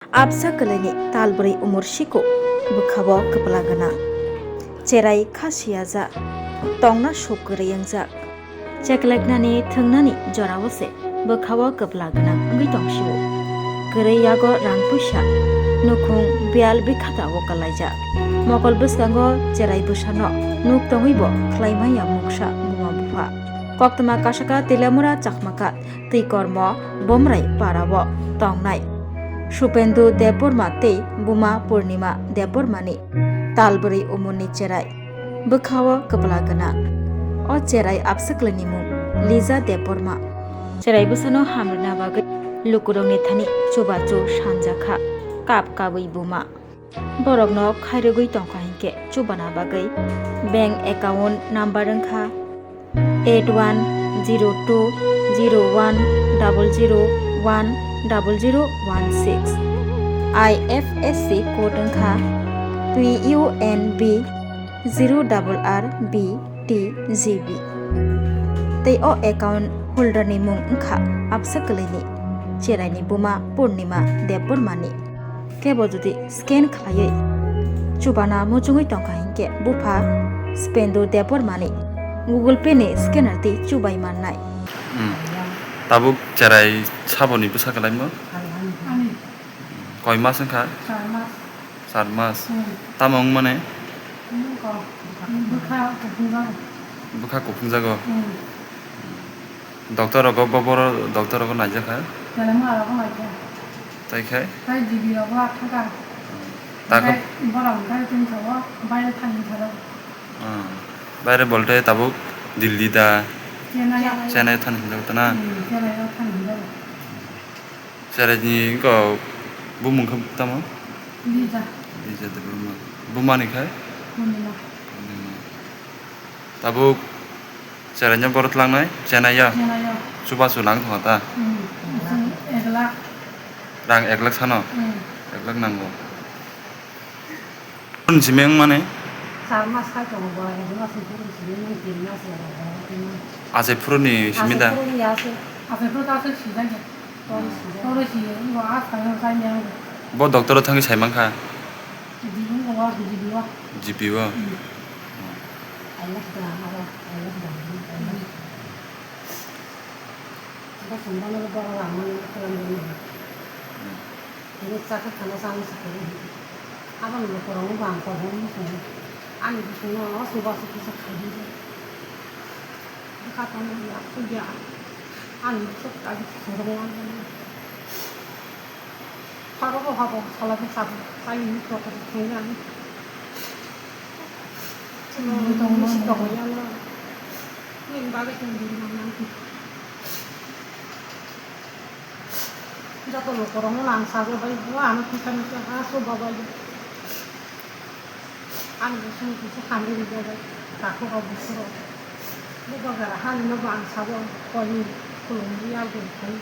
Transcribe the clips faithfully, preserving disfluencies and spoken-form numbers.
Absa kwlaini talbrwi umor siko bwkhao kwpla gwnang. Cherai kha siyajak, tongna suk kwrwi wngjak. Chekleknani thwngnani jorao se bwkhao kwpla gwnang wngwi tong sio. Kwrwi yago rang puisa, nukhung biyal bikhatao kwlaijak. Mokol bwskango cherai bwsano nuk tongwibo khlai manya mungsa buma bupha. Koktwma kasaka Telamura Chakmaka twi kormo Bomrai parao tongnai Supendu Debbarma tei buma Purnima Debbarmani talbrwi umorni cherai bwkhao kwpla gwnang. O cherai absaklini mung Lija Debbarma. Cherai bwsano hamrwna bagwi lukurokni thani chubachu sanjakha, kap kabwi buma. Borokno khairogwi tongkha hinkhe chubana bagwi bank account number wngkha eight one zero two zero one double zero one double zero one six. I F S C code wngkha P U N B zero double R B T G B. Tei o account holder ni mung wngkha absa kwlaini cheraini buma Purnima Debbarmani. Kebo jodi scan khlaiwi chubana muchungwi tongkha hinkhe bupha Supendu Debbarmani Google Pay ni scanner twi chubai mannai. Hmm. Tabuk cherai saboni bwsa kwlaimo? Ani. Koi mas wngkha? Char mas. Char mas. Hmm. Tamo wngmani? Wngkha. Bwkha kuphungjago. Bwkha kuphungjago? Hmm. Doctor rogo bo boro doctor rogo naijakha? Belai mora rogo naikha. Tei khai? Tei G B rogo athangkha. Takhe? Tei borok hwnkhe tini sabo baire thangwi tharo. Ah. Baire bolte tabuk Delhi da? Chennai. Chennai thani hinjago tana? Hmm, Chennai o thani hinjago. Cherai ni wngkha bumung khe tamo? Lija. Lija Debbarma. Buma ni khai? Purnima. Purnima. Tabuk cherai no borok tlangnai? Chennai o? Chennai o. Chubachu nang thangkha ta? Hmm. Ek lakh. Rang ek lakh sano? Hmm. Ek lakh nango. Phone simi wng mani? Char mas khai tongo, bo hai mas ni phone simi wng, tin mas wng, bo hai tin mas. Achai phuru ni simi da? Achai phuru ni ya se. Achai phuru ta se sijak ya. Tor sijak. Tor sijak, bo a sai no sai ni ang. Bo doctor o thangwi sai mankha? G B wng bo, G B o. G B o? Hmm. I love the, I love, I love the, I love the. Bo song bono borok rang mani khe lamjak nai. Hmm. Tini chakhe khana chang se khe. Aboni bo kwrwngno bo ang kok hwn bwswng. Ani bwswngno o chubachu kisa khai di. Bwkha tongmani ya, sugya. Ani bwswk kagi khorokma. Khorokbo habo salai khe sabo. Chayung ni kotor thangya ani. Chini tongmani. Bisi tongya no. Nini bagwi tong di nang nang. Joto lukurokno ang sajabai, bo ano thangkha nukha, ah, chubabai. Ani bwswng kisa hamri rijabai, takhuk rok bukhuk rok. Bubagra hani nobo ang sabo, koi ni khulumwi algwi khai.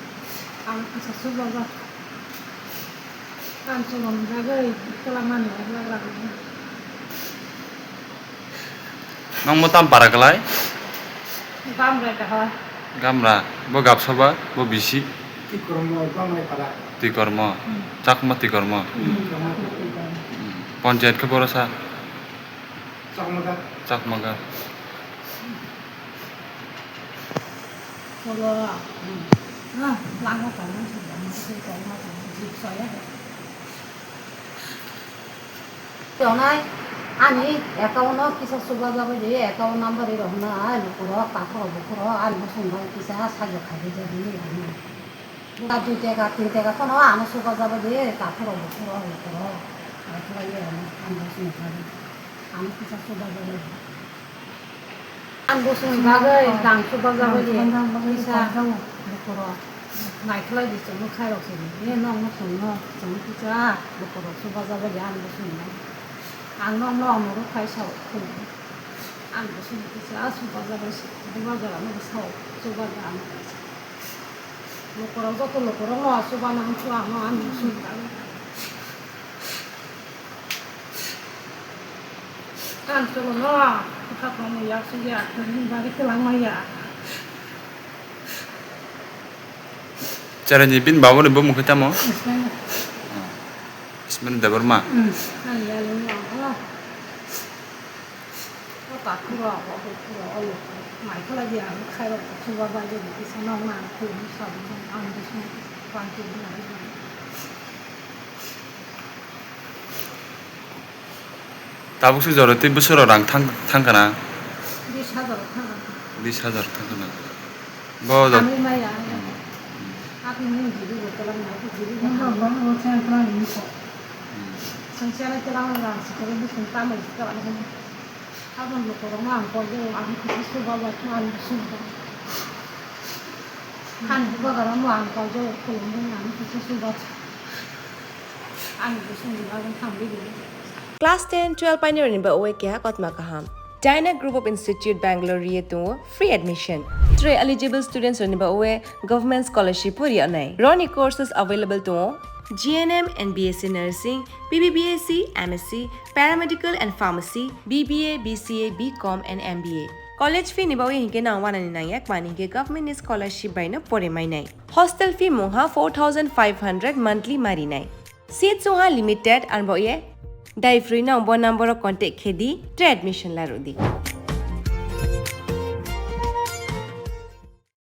Ang kisa chubajak. Ang chulumjagwi kwlangmani bubagra. Nang bo tam para kwlai? Gamra kaha. Gamra. Bo gapsa ba, bo bisi? Tikormo, Gamrai para. Tikormo. Hmm. Chakma Tikormo. Hmm. Hmm. Panchayat khe boro sa? Chakmaga. Chakmaga. Polo, hmm. Ah, langma tongmani sujak, sujak tongma tongma, jik soya. Tongnai, ani account-o kisa chubajabai de, account number rok hwnwi, ai lukurok, takhurok, bukhurok, ani bwswng bai kisa sajok khaijak di, ani. Buka dui teka, tin teka phano ano chubajabai de, takhurok, bukhurok, lukurok, ai khlaiwi ano, ani bwswng bai, ano kisa chubajabai. Ang bwswngni bagwi rang chubajabai de, kisa bukhurok. Naikhlai di chwngno khairok sini. E nokno chwngno, chwng kisa bukhurok chubajabai de ang bwswngno. Ang nokno ang norok khai sao. Ang bwswngno kisa chubajabai se. Bubagra ano sao chubajabai. Bukhurok joto bukhurokno chubana ang chua ano ang bwswngni bagwi. Ang chwngno kwthar tongmung yak sugya, kwrwini bagwi twlang manya. Cherai ni bini babuni bumung khe tamo? Ismail. Asmani Debbarma. Hmm. Ang yalo ni ang khala. O ta khuro, o khuro, o lo. Mai khala di ang khai ro, chuba ba je ni kisa nong na, khuro ni sa, ang de sung, pang tu na. Tabuk se jora tei bwswk rang thang, thang kana? Bis hajar thang. Bis hajar thang kana? Bo jok- Thangwi maya. Hmm. Aku ni jiri bo kalam na, aku jiri bo. Nang kalam bo chen kalam ni ko. Hmm. Sangsiya na kalam rang si kalam ni sung tamai si kalam ni. Abang lo korong ang ko de ang kisi suba ba tu ang suba. Kan buka kalam ang ko de kolom ni ang kisi suba. Ang ko sung ni abang thang di. Class ten, twelve painirokni bagwi keha kotma kaham. Dyna Group of Institute Bangalore ri tongo free admission. Tei eligible students rokni bagwi government scholarship bo ri anai. Roni courses available tongo G N M and B S C nursing, B B B S C, M S C, paramedical and pharmacy, B B A, B C A, B Com and M B A. College fee ni bagwi hinkhe nang wanani nangya kmani hinkhe government ni scholarship bai no pore mainai. Hostel fee mungha four thousand five hundred monthly marinai. Seats wngha limited, ang bo ye dai free no bo number o contact khe di, tei admission la rw di.